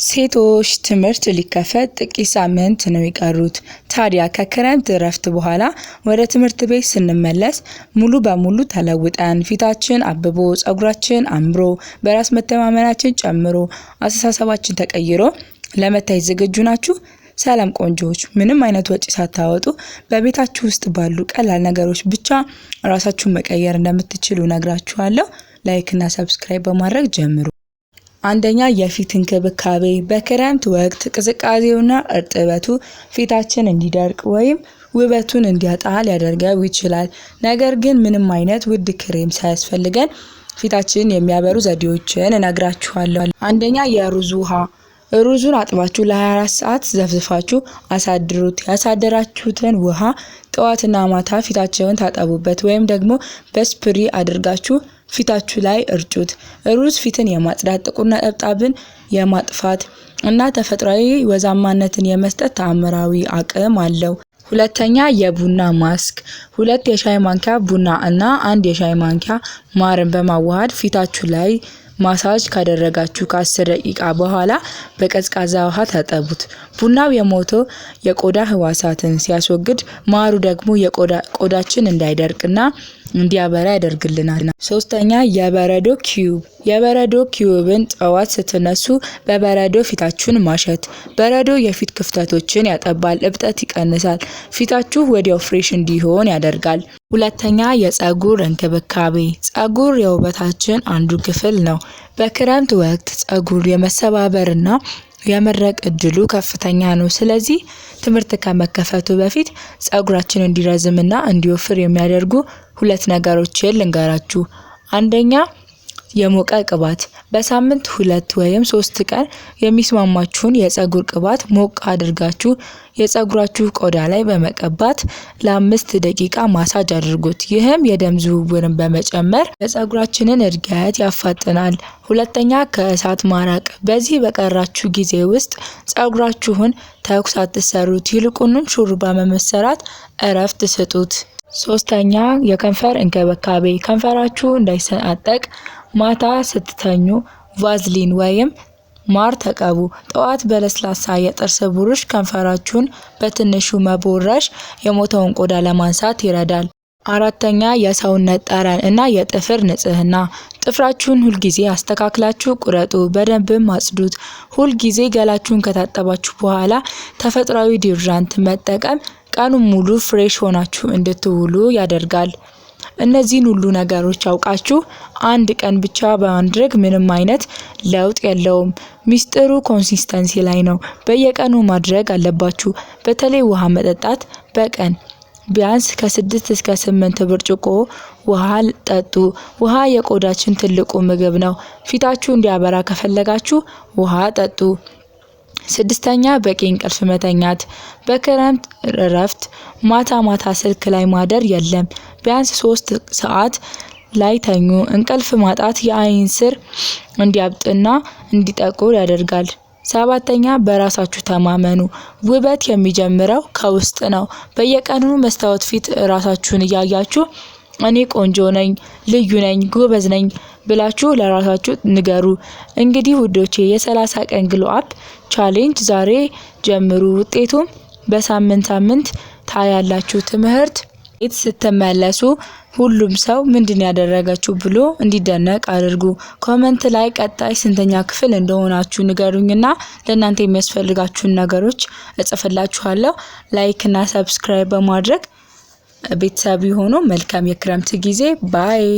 ሴቶች ትምህርት ሊከፈት ጥቂት ሳምንት ነው የቀሩት። ታዲያ ከክረምት እረፍት በኋላ ወደ ትምህርት ቤት ስንመለስ ሙሉ በሙሉ ተለውጠን፣ ፊታችን አብቦ፣ ፀጉራችን አምሮ፣ በራስ መተማመናችን ጨምሮ፣ አስተሳሰባችን ተቀይሮ ለመታየት ዝግጁ ናችሁ? ሰላም ቆንጆዎች፣ ምንም አይነት ወጪ ሳታወጡ በቤታችሁ ውስጥ ባሉ ቀላል ነገሮች ብቻ ራሳችሁን መቀየር እንደምትችሉ ነግራችኋለሁ። Like እና subscribe በማድረግ ጀምሩ። አንደኛ፣ የፊት እንክብካቤ። በክረምት ወቅት ቅዝቃዜውና እርጥበቱ ፊታችን እንዲደርቅ ወይም ውበቱን እንዲያጣ ሊያደርገው ይችላል። ነገር ግን ምንም አይነት ውድ ክሬም ሳያስፈልገን ፊታችንን የሚያበሩ ዘዴዎችን እነግራችኋለሁ። አንደኛ፣ የሩዝ ውሃ። ሩዙን አጥባችሁ ለ24 ሰዓት ዘፍዝፋችሁ አሳድሩት። ያሳደራችሁትን ውሃ ጠዋትና ማታ ፊታችሁን ታጠቡበት ወይም ደግሞ በ spray አድርጋችሁ ፊታችሁ ላይ እርጩት። ሩዝ ፊትን የማጽዳት፣ ጥቁር ነጠብጣብን የማጥፋት እና ተፈጥሯዊ ወዛማነትን የመስጠት ተአምራዊ አቅም አለው። ሁለተኛ፣ የቡና ማስክ። 2 የሻይ ማንኪያ ቡና እና 1 የሻይ ማንኪያ ማርን በማዋሃድ ፊታችሁ ላይ ማሳጅ ካደረጋችሁ ከ10 ደቂቃ በኋላ በቀዝቃዛ ውሃ ታጠቡት። ቡናው የሞቱ የቆዳ ህዋሳትን ሲያስወግድ፣ ማሩ ደግሞ ቆዳችን እንዳይደርቅና እንዲያበራ ያደርግልናል። ሶስተኛ፣ የበረዶ cube። የበረዶ cube ን ጠዋት ስትነሱ በበረዶ ፊታችሁን ማሸት። በረዶ የፊት ክፍተቶችን ያጠባል፣ እብጠት ይቀንሳል፣ ፊታችሁ ወዲያው fresh እንዲሆን ያደርጋል። ሁለተኛ፣ የፀጉር እንክብካቤ። ፀጉር የውበታችን አንዱ ክፍል ነው። በክረምት ወቅት ፀጉር የመሰባበርና የመድረቅ እድሉ ከፍተኛ ነው። ስለዚህ ትምህርት ከመከፈቱ በፊት ፀጉራችን እንዲረዝምና እንዲወፍር የሚያደርጉ ሁለት ነገሮችን ልንገራችሁ። አንደኛ፣ የሞቀ ቅባት። በሳምንት 2 ወይም 3 ቀን የሚስማማችሁን የፀጉር ቅባት ሞቅ አድርጋችሁ የፀጉራችሁ ቆዳ ላይ በመቀባት ለ5 ደቂቃ ማሳጅ አድርጉት። ይህም የደም ዝውውርን በመጨመር የፀጉራችንን እድገት ያፋጥናል። ሁለተኛ፣ ከእሳት ማራቅ። በዚህ በቀራችሁ ጊዜ ውስጥ ፀጉራችሁን ተኩስ አትሰሩት። ይልቁንም ሹሩባ በመሰራት እረፍት ስጡት። ሶስተኛ፣ የከንፈር እንክብካቤ። ከንፈራችሁ እንዳይሰነጣጠቅ ማታ ስትተኙ ቫዝሊን ወይም ማር ተቀቡ። ጠዋት በለስላሳ የጥርስ ብሩሽ ከንፈራችሁን በትንሹ መቦረሽ የሞተውን ቆዳ ለማንሳት ይረዳል። አራተኛ፣ የሰውነት ጠረን እና የጥፍር ንጽህና። ጥፍራችሁን ሁልጊዜ አስተካክላችሁ ቁረጡ፣ በደንብም አጽዱት። ሁልጊዜ ገላችሁን ከታጠባችሁ በኋላ ተፈጥሯዊ deodorant መጠቀም ቀኑን ሙሉ fresh ሆናችሁ እንድትውሉ ያደርጋል። እነዚህን ሁሉ ነገሮች አውቃችሁ አንድ ቀን ብቻ በማድረግ ምንም አይነት ለውጥ የለውም። ሚስጥሩ consistency ላይ ነው። በየቀኑ ማድረግ አለባችሁ። በተለይ ውሃ መጠጣት፣ በቀን ቢያንስ ከ6 እስከ 8 ብርጭቆ ውሃ ጠጡ። ውሃ የቆዳችን ትልቁ ምግብ ነው። ፊታችሁ እንዲያበራ ከፈለጋችሁ ውሃ ጠጡ። ስድስተኛ፣ በቂ እንቅልፍ መተኛት። በክረምት እረፍት ማታ ማታ ስልክ ላይ ማደር የለም። ቢያንስ 3 ሰዓት ላይ ተኙ። እንቅልፍ ማጣት የአይን ስር እንዲያብጥና እንዲጠቁር ያደርጋል። ሰባተኛ፣ በራሳችሁ ተማመኑ። ውበት የሚጀምረው ከውስጥ ነው። በየቀኑ መስታወት ፊት ራሳችሁን እያያችሁ "እኔ ቆንጆ ነኝ፣ ልዩ ነኝ፣ ጎበዝ ነኝ" ብላችሁ ለራሳችሁ ንገሩ። እንግዲህ ውዶቼ፣ የ30 ቀን glow up challenge ዛሬ ጀምሩ። ውጤቱም በሳምንት ሳምንት ታያላችሁ። ትምህርት ቤት ስትመለሱ ሁሉም ሰው ምንድን ያደረገችው ብሎ እንዲደነቅ አድርጉ። Comment ላይ ቀጣይ ስንተኛ ክፍል እንደሆናችሁ ንገሩኝና ለእናንተ የሚያስፈልጋችሁን ነገሮች እጽፍላችኋለሁ። Like እና subscribe በማድረግ ቤተሰብ ይሁኑ። መልካም የክረምት ጊዜ። Bye.